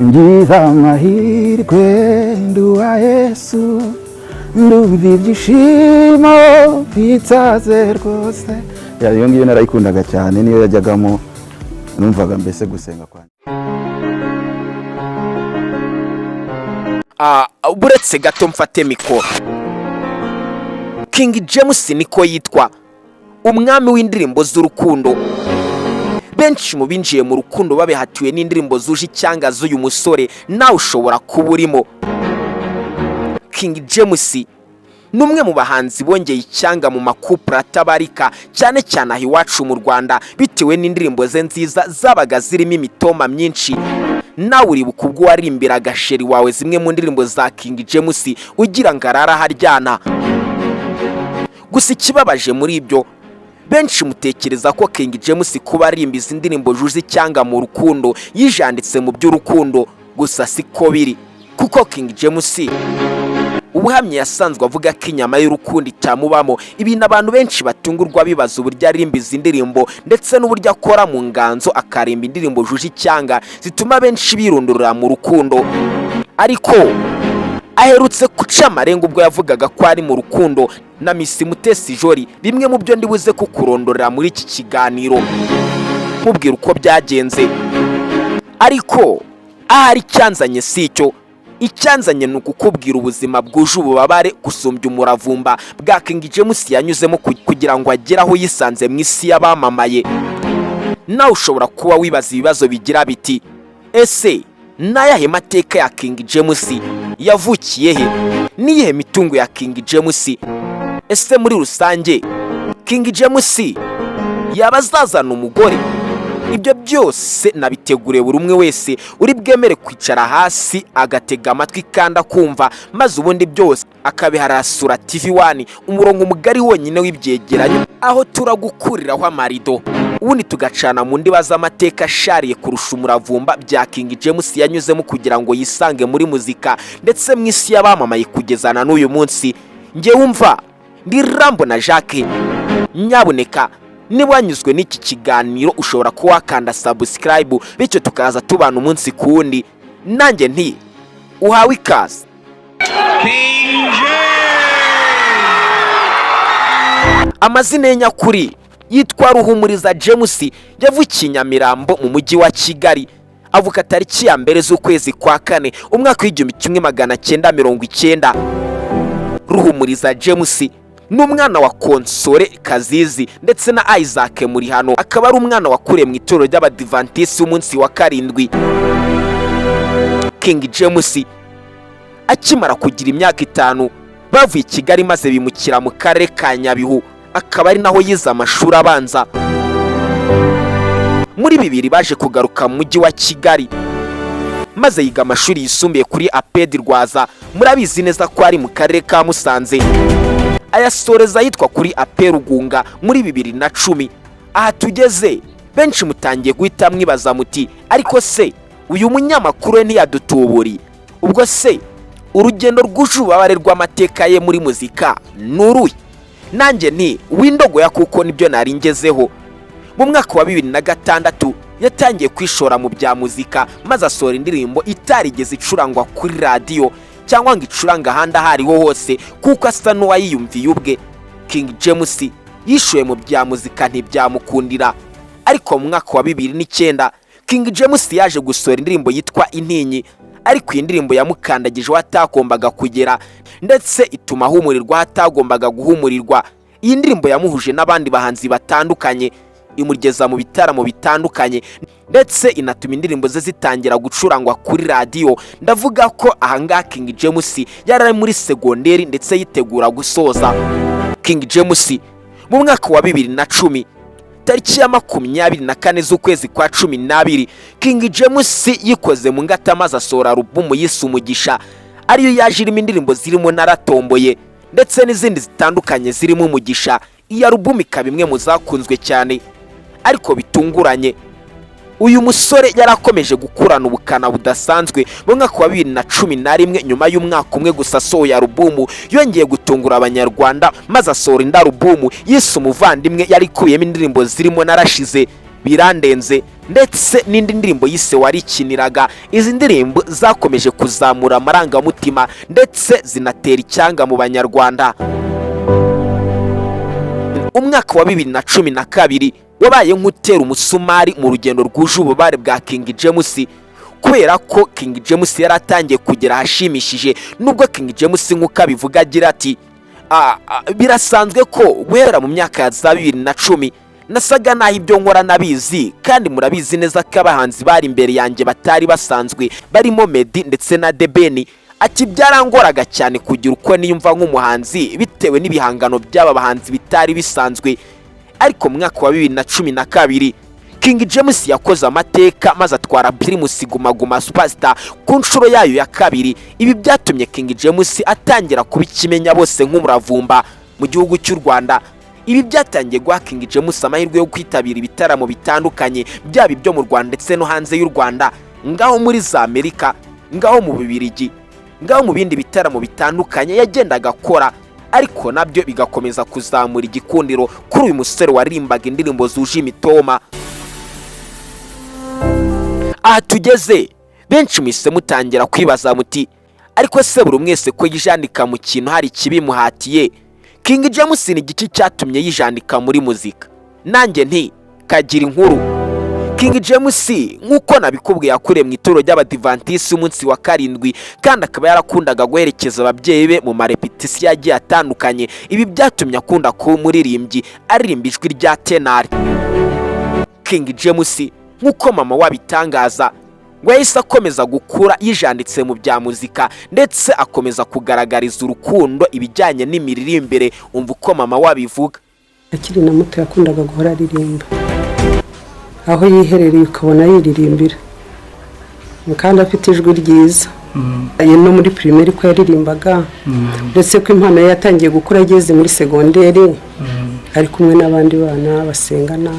Ngize amahirwe nduwa Yesu, ndumva ibyishimo bitsaze rwose. Iyo ngiyo narayikundaga cyane, niyo yajyagamo numvaga mbese gusenga kwanjye. Buretse gato mfate mikoro. King James niko yitwa, umwami w'indirimbo z'urukundo. Benshi mu binjiye mu rukundo babihatiwe n'indirimbo zuje icyanga z'uyu musore, nawe ushobora kuba urimo. King James ni umwe mu bahanzi bongeye icyanga mu makupure atabarika, cyane cyane aha iwacu mu Rwanda, bitewe n'indirimbo ze nziza zabaga zirimo imitoma myinshi. Nawe uribuka ubwo waririmbiraga sheri wawe zimwe mu ndirimbo za King James ugira ngo arare aharyana. Gusa ikibabaje muri ibyo, benshi mutekereza ko King James kuba aririmba izi ndirimbo zuje icyanga mu rukundo yijanditse mu by'urukundo, gusa siko biri, kuko King James ubuhamya yasanzwe avuga ko inyama y'urukundo itamubamo, ibintu abantu benshi batungurwa bibaza uburyo aririmba izi ndirimbo ndetse n'uburyo akora mu nganzo akarimba indirimbo zuje icyanga zituma benshi birundurira mu rukundo. Ariko aherutse guca amarenga ubwo yavugaga ko ari mu rukundo na Miss Mutesi Jolly, bimwe mu byo ndibuze kukurondorera muri iki kiganiro nkubwira uko byagenze. Ariko ahari icyanzanye si icyo, icyanzanye ni ukukubwira ubuzima bwuje ububabare gusumbya umuravumba bwa King James yanyuzemo kugira ngo agere aho yisanze mu isi y'abamamaye. Nawe ushobora kuba wibaza ibibazo bigira biti: ese ni ayahe mateka ya King James? Yavukiye he? Niyihe mitungo ya King James? Ese muri rusange King James yaba azazana umugore? Ibyo byose nabiteguriye buri umwe wese uri bwemere kwicara hasi agatega amatwi kandi akumva, maze ubundi byose akabiharasura TV One, umurongo mugari wonyine w'ibyegeranyo, aho turagukuriraho amarido, ubundi tugacana mu ndiba z'amateka ashariye kurusha umuravumba bya King James yanyuzemo kugira ngo yisange muri muzika ndetse mu isi y'abamamaye kugeza na n'uyu munsi. Njye wumva ndi Rambo na Jacques. Nyabuneka niba wanyuzwe n'iki kiganiro ushobora kuba wakanda subscribe, bityo tukaza tubana umunsi ku wundi. Nanjye nti uhawe ikaze. King James! Amazina ye nyakuri yitwa Ruhumuriza James, yavukiye i Nyamirambo mu mujyi wa Kigali, avuka tariki ya 1 z'ukwezi kwa 4 umwaka w'1990. Ruhumuriza James ni umwana wa Konsore Kazizi ndetse na Isaac Murihano, akaba ari umwana wakuriye mu itorero ry'Abadivantisi w'umunsi wa 7. King James akimara kugira imyaka 5 bavuye i Kigali maze bimukira mu karere ka Nyabihu, akaba ari naho yize amashuri abanza. Muri 2000 baje kugaruka mu mujyi wa Kigali maze yiga amashuri yisumbuye kuri APED Rwaza, murabizi neza ko ari mu karere ka Musanze, ayasoreza yitwa kuri APE Rugunga muri 2010. Aha tugeze benshi mutangiye guhita mwibaza muti: ariko se uyu munyamakuru we ntiyadutuburiye? Ubwo se urugendo rwuje ububabare rw'amateka ye muri muzika ni uruhe? Nanjye nti windogoya, kuko nibyo nari ngezeho. Mu mwaka wa 2006 yatangiye kwishora mu bya muzika, maze asohora indirimbo itarigeze icurangwa kuri radiyo cyangwa ngo icurange ahandi aho ariho hose, kuko asa n'uwayiyumviye ubwe. King James yishuye mu bya muzika ntibyamukundira, ariko mu mwaka wa 2009 King James yaje gusohora indirimbo yitwa Intinyi. Ariko iyi ndirimbo yamukandagije aho atagombaga kugera, ndetse ituma ahumurirwa aho atagombaga guhumurirwa. Iyi ndirimbo yamuhuje n'abandi bahanzi batandukanye, imugeza mu bitaramo bitandukanye, ndetse inatuma indirimbo ze zitangira gucurangwa kuri radiyo. Ndavuga ko ahangaha King James yari ari muri segonderi ndetse yitegura gusoza. King James mu mwaka wa 2010, tariki ya 24 z'ukwezi kwa 12, King James yikoze mu ngata maze asohora alubumu yise Umugisha, ariyo yaje irimo indirimbo zirimo Naratomboye ndetse n'izindi zitandukanye zirimo Umugisha. Iyi alubumu ikaba imwe mu zakunzwe cyane. Ariko bitunguranye, uyu musore yari akomeje gukurana ubukana budasanzwe. Mu mwaka wa 2011, nyuma y'umwaka umwe gusa asohoye alubumu, yongeye gutungura Abanyarwanda maze asohora indi alubumu yise Umuvandimwe, yari ikubiyemo indirimbo zirimo Narashize. Birandenze, ndetse n'indi ndirimbo yise Warikiniraga. Izi ndirimbo zakomeje kuzamura amarangamutima ndetse zinatera icyanga mu Banyarwanda. Umwaka wa 2012 wabaye nk'utera umusumari mu rugendo rwuje ububabare bwa King James, kubera ko King James yari atangiye kugera ahashimishije. Nubwo King James, nk'uko abivuga, agira ati: "Birasanzwe ko guhera mu myaka ya za 2010 nasaga naho ibyo nkora nabizi, kandi murabizi neza ko abahanzi bari imbere yanjye batari basanzwe, barimo Meddy ndetse na The Ben." Ati: "Byarangoraga cyane kugira uko niyumva nk'umuhanzi bitewe n'ibihangano by'aba bahanzi bitari bisanzwe." Ariko mu mwaka wa 2012 King James yakoze amateka maze atwara Primus Guma Guma Superstar ku nshuro yayo ya kabiri. Ibi byatumye King James atangira kuba ikimenya bose nk'umuravumba mu gihugu cy'u Rwanda. Ibi byatangiye guha King James amahirwe yo kwitabira ibitaramo bitandukanye, byaba ibyo mu Rwanda ndetse no hanze y'u Rwanda, ngaho muri za Amerika, ngaho mu Bubiligi, ngaho mu bindi bitaramo bitandukanye yagendaga akora, ariko nabyo bigakomeza kuzamura igikundiro kuri uyu musore waririmbaga indirimbo zuje imitoma. Aha tugeze, benshi muhise mutangira kwibaza muti: "Ariko se buri mwese ko yijandika mu kintu hari ikibimuhatiye, King James ni igiki cyatumye yijandika muri muzika?" Nanjye nti: "Kagira inkuru." King James, nk'uko nabikubwiye, yakuriye mu itorero ry'Abadivantisiti umunsi wa karindwi, kandi akaba yarakundaga guherekeza ababyeyi be mu marepetisiyo agiye atandukanye. Ibi byatumye akunda kuba umuririmbyi, aririmba ijwi rya tenor. King James, nk'uko mama we abitangaza, ngo yahise akomeza gukura yijanditse mu bya muzika, ndetse akomeza kugaragariza urukundo ibijyanye n'imiririmbire. Umva uko mama we abivuga. Akiri na muto yakundaga guhora aririmba, aho yiherereye ukabona yiririmbira, kandi afite ijwi ryiza. No muri primaire ko yaririmbaga, ndetse ko impano ye yatangiye gukura ageze muri segonderi, ari kumwe n'abandi bana basengana.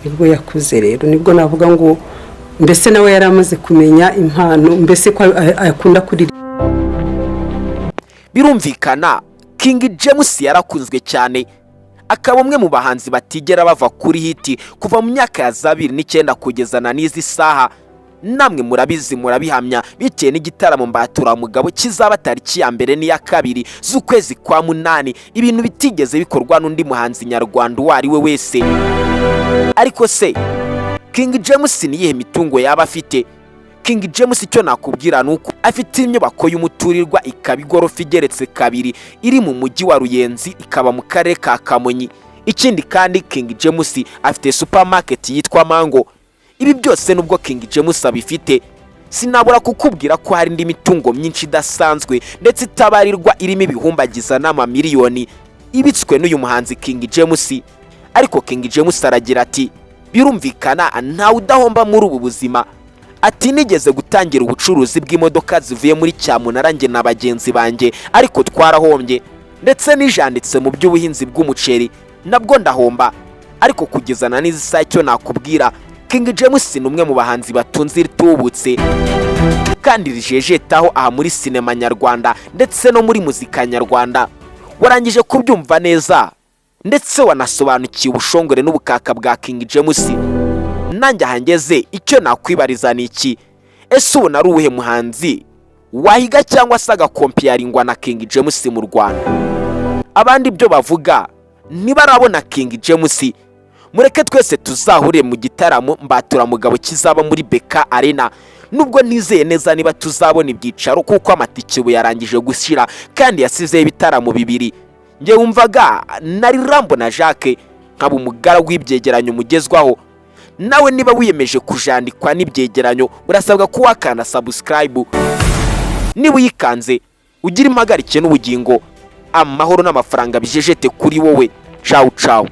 Nibwo yakuze rero, nibwo navuga ngo mbese nawe yari amaze kumenya impano, mbese ko akunda kuririmba. Birumvikana, King James yarakunzwe cyane, akaba umwe mu bahanzi batigera bava kuri hit kuva mu myaka ya za 2009 kugeza na n'izi saha. Namwe murabizi, murabihamya, bitewe n'igitaramo Mbaturamugabo kizaba tariki ya 1 n'iya 2 z'ukwezi kwa munani, ibintu bitigeze bikorwa n'undi muhanzi nyarwanda uwo ari we wese. Ariko se King James ni iyihe mitungo yaba afite? King James, icyo nakubwira ni uko afite inyubako y'umuturirwa, ikaba igorofa igeretse kabiri, iri mu mujyi wa Ruyenzi, ikaba mu karere ka Kamonyi. Ikindi kandi, King James afite supermarket yitwa Mango. Ibi byose, nubwo King James abifite, sinabura kukubwira ko hari indi mitungo myinshi idasanzwe ndetse itabarirwa, irimo ibihumbagiza n'amamiliyoni ibitswe n'uyu muhanzi King James. Ariko King James aragira ati: "Birumvikana, ntawe udahomba muri ubu buzima." Ati: "Nigeze gutangira ubucuruzi bw'imodoka zivuye muri cyamunara, njye na bagenzi banjye, ariko twarahombye. Ndetse nijanditse mu by'ubuhinzi bw'umuceri, nabwo ndahomba." Ariko kugeza na n'izi saha, icyo nakubwira, King James ni umwe mu bahanzi batunze iritubutse kandi rijejetaho aha muri sinema nyarwanda ndetse no muri muzika nyarwanda. Warangije kubyumva neza, ndetse wanasobanukiwe ubushongore n'ubukaka bwa King James. Nanjye aha ngeze, icyo nakwibariza ni iki: ese ubona ari uwuhe muhanzi wahiga cyangwa se agakompiyaringwa na King James mu Rwanda? Abandi ibyo bavuga ntibarabona King James. Mureke twese tuzahurire mu gitaramo Mbaturamugabo kizaba muri BK Arena, nubwo ntizeye neza niba tuzabona ibyicaro, kuko amatike ubu yarangije gushyira kandi yasizeho ibitaramo bibiri. Njye wumvaga nari Rambo na Jacques, nkaba umugaragu w'ibyegeranyo mugezwaho. Nawe niba wiyemeje kujandikwa n'ibyegeranyo, urasabwa kuba wakanda subscribe. Niba uyikanze, ugira impagarike n'ubugingo, amahoro n'amafaranga bijejete kuri wowe. Cawu cawu.